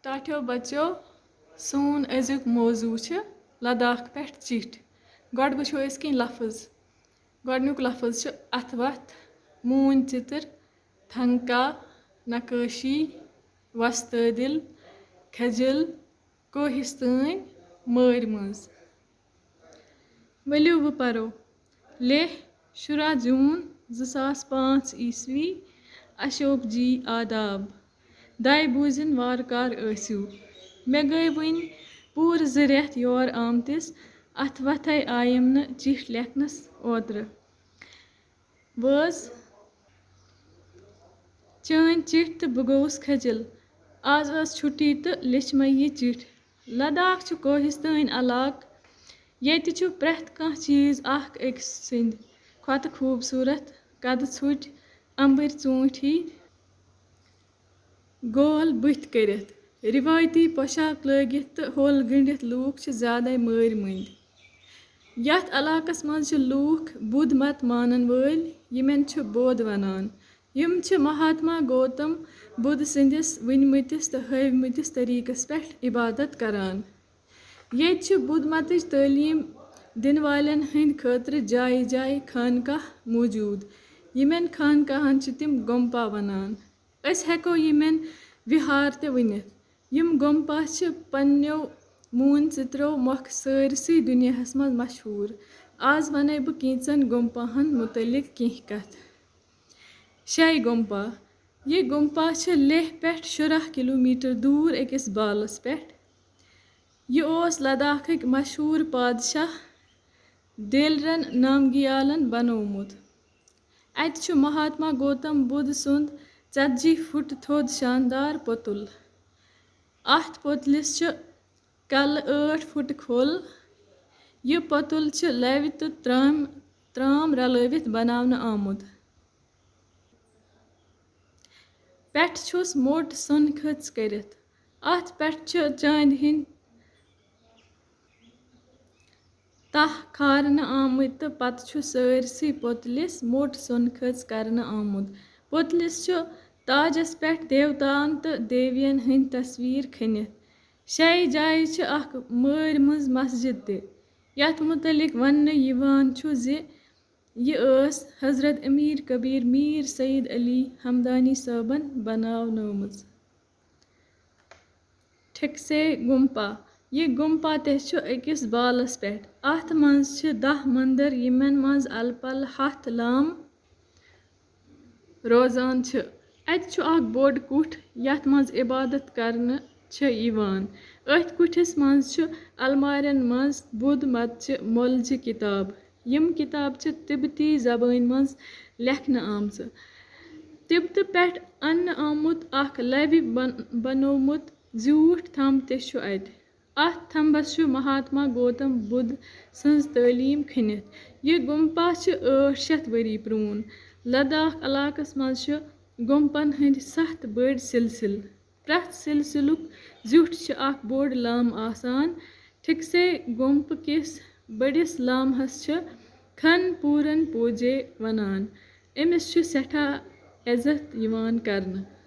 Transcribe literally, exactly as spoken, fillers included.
ٹاٹھیو بچو، سون أزیُک موضوع چھِ لداخ پٮ۪ٹھ چِٹھۍ۔ گۄڈٕ وٕچھو أسۍ کینٛہہ لفظ۔ گۄڈٕنیُک لفظ چھُ اَتھٕ وَتھ، موٗنۍ چِتٕر، تھنٛگہٕ کاہ، نقٲشی، وۄستٲدِل، کھجِل، کوہِستٲنۍ، مٲرۍ مٔنٛز۔ ؤلِو وۄنۍ پرو۔ لیہہ، شُراہ جوٗن زٕ ساس پانٛژھ عیسوی، اشوک جی آداب۔ دَے بوٗزِن وارٕ کار ٲسِو۔ مےٚ گٔے وٕنۍ پوٗرٕ زٕ رٮ۪تھ یور آمتِس، اَتھ وَتھَے آیَم نہٕ چِٹھۍ لیکھنَس اوترٕ۔ وٲژ چٲنۍ چِٹھۍ تہٕ بہٕ گوٚوُس کھٔجِل۔ آز ٲس چھُٹی تہٕ لیٚچھ مےٚ یہِ چِٹھۍ۔ لداخ چھُ کوہِستٲنۍ علاقہٕ۔ ییٚتہِ چھُ پرٛٮ۪تھ کانٛہہ چیٖز اکھ أکۍ سٕنٛدِ کھۄتہٕ خوٗبصوٗرت، قدٕ ژھُٹۍ، اَمبٕرۍ ژوٗنٛٹھۍ ہی گول بٕتھۍ کٔرِتھ۔ رِوٲیتی پۄشاک لٲگِتھ تہٕ ہوٚل گٔنٛڈِتھ لوٗکھ چھِ زیادَے مٲرۍ مٔنٛدۍ۔ یَتھ علاقَس منٛز چھِ لوٗکھ بُدھ مت مانَن وٲلۍ، یِمَن چھِ بودھ وَنان۔ یِم چھِ مہاتما گوتم بُدھ سٕنٛدِس ؤنۍمٕتِس تہٕ ہٲومٕتِس طریٖقَس پٮ۪ٹھ عبادت کران۔ ییٚتہِ چھِ بُدھ متٕچ تعلیٖم دِنہٕ والٮ۪ن ہٕنٛدِ خٲطرٕ جایہِ جایہِ خانقاہ موجوٗد۔ یِمَن خانقاہَن چھِ تِم گومپا وَنان۔ أسۍ ہٮ۪کو یِمَن وِہار تہِ ؤنِتھ۔ یِم گومپا چھِ پنٛنیو موٗن ژِترو مۄکھٕ سٲرسٕے دُنیاہَس منٛز مشہوٗر۔ آز وَنَے بہٕ کینٛژَن گومپاہَن مُتعلِق کینٛہہ کَتھ۔ شے گومپا۔ یہِ گومپا چھِ لیہہ پٮ۪ٹھ شُراہ کلوٗمیٹر دوٗر أکِس بالَس پٮ۪ٹھ۔ یہِ اوس لداخٕکۍ مشہوٗر پادشاہ دیلرَن نامگیالَن بنوومُت۔ اَتہِ چھُ مہاتما گوتم بُدھ سُنٛد ژتجی فُٹ تھوٚد شاندار پوٚتُل۔ اَتھ پوٚتلِس چھِ کَلہٕ ٲٹھ فُٹ کھوٚل۔ یہِ پوٚتُل چھِ لَوِ تہٕ ترٛامہِ، ترٛام رلٲوِتھ بناونہٕ آمُت۔ پٮ۪ٹھٕ چھُس موٚٹ سۄنہٕ کھٔژ کٔرِتھ۔ اَتھ پٮ۪ٹھ چھِ چاندِ ہٕنٛدۍ تَہہ کھارنہٕ آمٕتۍ تہٕ پتہٕ چھُ سٲرسٕے پوٚتلِس موٚٹ سۄنہٕ کھٔژ کرنہٕ آمُت۔ پوٚتلِس چھُ تاجَس پٮ۪ٹھ دیوتاہَن تہٕ دیویَن ہٕنٛدۍ تصویر کھٔنِتھ۔ شے جایہِ چھِ اکھ مٲرۍ مٔنٛز مسجد تہِ، یَتھ مُتعلِق وننہٕ یِوان چھُ زِ یہِ ٲس حضرت امیر کبیر میر سید علی ہمدانی صٲبن بناونٲومٕژ۔ ٹھکسے گُمپا۔ یہِ گُمپا تہِ چھُ أکِس بالَس پٮ۪ٹھ۔ اَتھ منٛز چھِ دَہ مندر، یِمَن منٛز اَلہٕ پَلہٕ ہَتھ لام روزان چھِ۔ اَتہِ چھُ اکھ بوٚڑ کُٹھ، یَتھ منٛز عبادت کرنہٕ چھِ یِوان۔ أتھۍ کُٹھِس منٛز چھُ المارٮ۪ن منٛز بُدھ متچہِ مۄلجہِ کِتاب۔ یِم کِتاب چھِ تِبتی زبٲنۍ منٛز لیکھنہٕ آمژٕ۔ تِبتہٕ پٮ۪ٹھ اننہٕ آمُت اکھ لَوِ بن-، بنوومُت زیوٗٹھ تھمب تہِ چھُ اَتہِ۔ اَتھ تھمبَس چھُ مہاتما گوتم بُدھ سٕنٛز تعلیٖم کھٔنِتھ۔ یہِ گُمپا چھِ ٲٹھ شیٚتھ ؤری پرٛون۔ لداخ علاقَس منٛز چھِ گُمپَن ہٕنٛدۍ ستھ بٔڑۍ سلسلہٕ۔ پرٛٮ۪تھ سلسلُک زیُٹھ چھُ اکھ بوٚڑ لام آسان۔ ٹھکسے گُمپہٕ کِس بٔڑِس لامہَس چھِ کھن پوٗرن پوجے وَنان۔ أمِس چھُ سٮ۪ٹھاہ عزت یِوان کرنہٕ۔